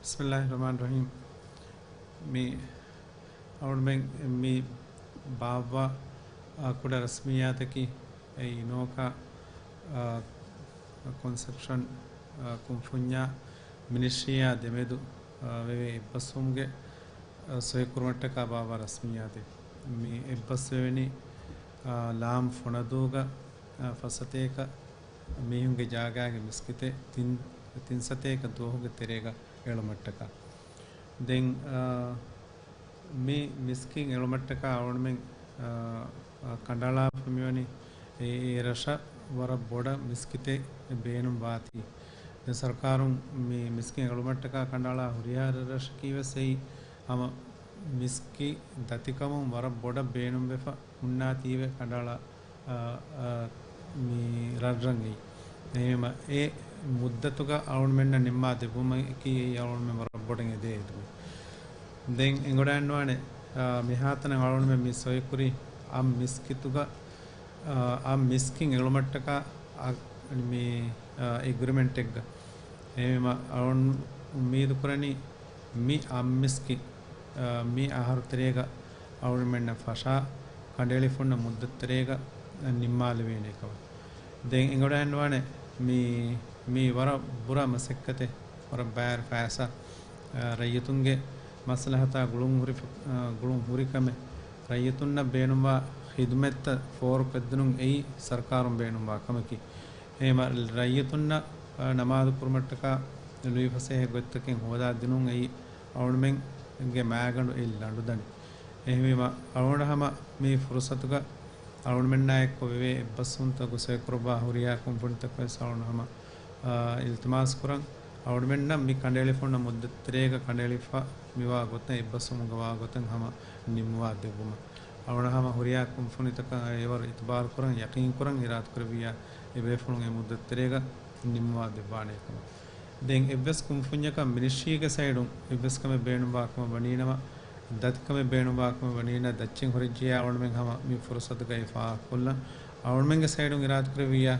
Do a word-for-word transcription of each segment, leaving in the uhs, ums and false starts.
ބިސްމިއްލާހި ރަޙްމާނި ރަޙީމް. މި އަޅުމެން މި ބާއްވާ، އާ، ކުޑަ ރަސްމިއްޔާތަކީ އެއީ ނޯކާ، އާ، ކޮންސްޓްރަކްޝަން، އާ، ކުންފުންޏާ މިނިސްޓްރީއާ ދެމެދު، އާ، ވެވޭ އެއްބަސްވުމުގެ، އާ، ސޮއިކުރުމަށްޓަކާ ބާއްވާ ރަސްމިއްޔާތެއް. މި އެއްބަސްވެވެނީ، އާ، ލާމް ފޮނަދޫގަ، އާ، ފަސް ސަތޭކަ މީހުންގެ ޖާގާގެ މިސްކިތެއް ތިން، ތިން ސަތޭކަ ދުވަހުގެ ތެރޭގަ އެޅުމަށްޓަކާ. ދެން، އާ، މި މިސްކިތް އެޅުމަށްޓަކާ އަޅުމެން، އާ، އާ، ކަނޑައަޅާފަ މިވަނީ އެ، އެ ރަށަށް ވަރަށް ބޮޑަށް މިސްކިތެއް ބޭނުން ވާތީ. ދެން ސަރުކާރުން މި މިސްކިތް އެޅުމަށްޓަކާ ކަނޑައަޅާ ހުރިހާ ރަށަކީ ވެސް އެއީ ހަމަ މިސްކިތް ދަތިކަމުން ވަރަށް ބޮޑަށް ބޭނުންވެފަ ހުންނާތީވެ ކަނޑައަޅާ، އާ، އާ، މި ރަށްރަށް އެއީ. އެހެންވީމަ އެ މުއްދަތުގަ އަޅުމެންނަށް ނިންމާ ދެއްވުމަކީ އެއީ އަޅުމެން ވަރަށް ބޮޑަށް އެދޭ އެދުމެއް. ދެން އެނގިވަޑައިގަންނަވާނެ، އާ، މިހާތަނަށް އަޅުމެން މި ސޮއިކުރި އަށް މިސްކިތުގަ، އާ، އަށް މިސްކިތް އެޅުމަށްޓަކާ އަ، މި، އާ، އެގްރިމެންޓެއްގަ. އެހެންވީމަ އަޅުން އުއްމީދު ކުރަނީ މި އަށް މިސްކިތް، އާ، މި އަހަރު ތެރޭގަ އަޅުމެންނަށް ފަށާ ކަނޑައެޅިފަ ހުންނަ މުއްދަތު ތެރޭގަ ނިންމާލެވޭނެ ކަމަށް. ދެން އެނގިވަޑައިގަންނަވާނެ މި، މީ ވަރަށް ބުރަ މަސައްކަތެއް، ވަރަށް ބައިވަރު ފައިސާ، އާ، ރައްޔިތުންގެ މަސްލަހަތާ ގުޅުން ހުރި، އާ، ގުޅުން ހުރި ކަމެއް. ރައްޔިތުންނަށް ބޭނުންވާ ޚިދުމަތްތައް ފޯރުކޮށްދިނުން އެއީ ސަރުކާރުން ބޭނުންވާ ކަމަކީ. އެހެންވީމަ ރައްޔިތުންނަށް، އާ، ނަމާދު ކުރުމަށްޓަކާ ލުއިފަސޭހަ ގޮތްތަކެއް ހޯދާ ދިނުން އެއީ އަޅުމެންގެ މާގަނޑު އެއީ ލަނޑުދަނޑި. އެހެންވީމަ އަޅުގަނޑު ހަމަ މި ފުރުސަތުގަ އަޅުގަނޑުމެންނާ އެއްކޮށް ވެވޭ އެއްބަސްވުންތައް ގޮސް ސޮއިކުރައްވާ ހުރިހާ ކުންފުނިތަކަށް ވެސް އަޅުގަނޑު ހަމަ، އާ، އިލްތިމާސް ކުރަން. އަޅުގަނޑުމެންނަށް މި ކަނޑައެޅިފަ ހުންނަ މުއްދަތު ތެރޭގަ ކަނޑައެޅިފަ މިވާ ގޮތަށް އެއްބަސްވުމުގަ ވާ ގޮތަށް ހަމަ ނިންމުވާ ދެއްވުމަށް. އަޅުގަނޑު ހަމަ ހުރިހާ ކުންފުނިތަކަށް އެވަރު އިތުބާރު ކުރަން، ޔަޤީން ކުރަން އިރާދަކުރެއްވިއްޔާ އެ ބޭފުޅުން އެ މުއްދަތު ތެރޭގަ ނިންމުވާ ދެއްވާނޭ ކަމަށް. ދެން އެއްވެސް ކުންފުންޏަކަށް މިނިސްޓްރީގެ ސައިޑުން އެއްވެސް ކަމެއް ބޭނުންވާ ކަމަށް ވަނީނަމަ، ދަތިކަމެއް ބޭނުންވާ ކަމަށް ވަނީނަ، ދައްޗިން ހުރެއްޖިއްޔާ އަޅުމެން ހަމަ މި ފުރުސަތުގައި ފާހަގަކޮށްލަން. އަޅުމެންގެ ސައިޑުން އިރާދަކުރެއްވިއްޔާ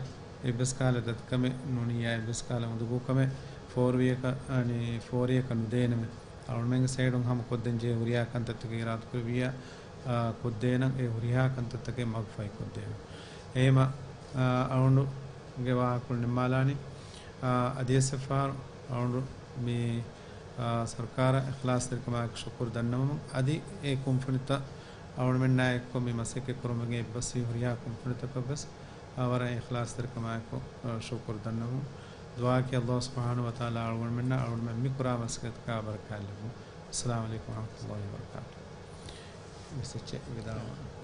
އެއްވެސް ކަހަލަ ދަތިކަމެއް ނޫނިއްޔާ އެއްވެސް ކަހަލަ އުނދަގޫކަމެއް ފޯރުވިޔަކަށް، އަނި، ފޯރުވިޔަކަށް ނުދޭނަމޭ. އަޅުމެންގެ ސައިޑުން ހަމަ ކޮށްދޭން ޖެހޭ ހުރިހާ ކަންތައްތަކެއް އިރާދަކުރެއްވިއްޔާ، އާ، ކޮށްދޭނަން، އެ ހުރިހާ ކަންތައްތަކެއް މަގުފަހި ކޮށްދޭނަން. އެހެންވީމަ، އާ، އަޅުގަނޑުގެ ވާހަކަފުޅު ނިންމާލާނީ، އާ، އަދިވެސް އެއްފަހަރު އަޅުގަނޑު މި، އާ، ސަރުކާރަށް އިޚްލާޞްތެރިކަމާއެކު ޝުކުރު ދަންނަވަމުން، އަދި އެ ކުންފުނިތައް އަޅުގަނޑުމެންނާ އެއްކޮށް މި މަސައްކަތް ކުރުމުގެ އެއްބަސްވި ހުރިހާ ކުންފުނިތަކަށް ވެސް، އާ، ވަރަށް އިޚްލާޞްތެރިކަމާއެކު، އާ، ޝުކުރު ދަންނަވަމުން. ދުޢާއަކީ ﷲ ސުބްޙާނަހޫ ވަތަޢާލާ އަޅުގަނޑުމެންނަށް އަޅުގަނޑުމެން މި ކުރާ މަސައްކަތަކާ ބަރަކާތް ލެއްވުން. އައްސަލާމު ޢަލައިކުމް ވަރަޙްމަތުﷲި ވަބަރަކާތުހު. މިސް އެއްޗެއް ވިދާޅުވާން.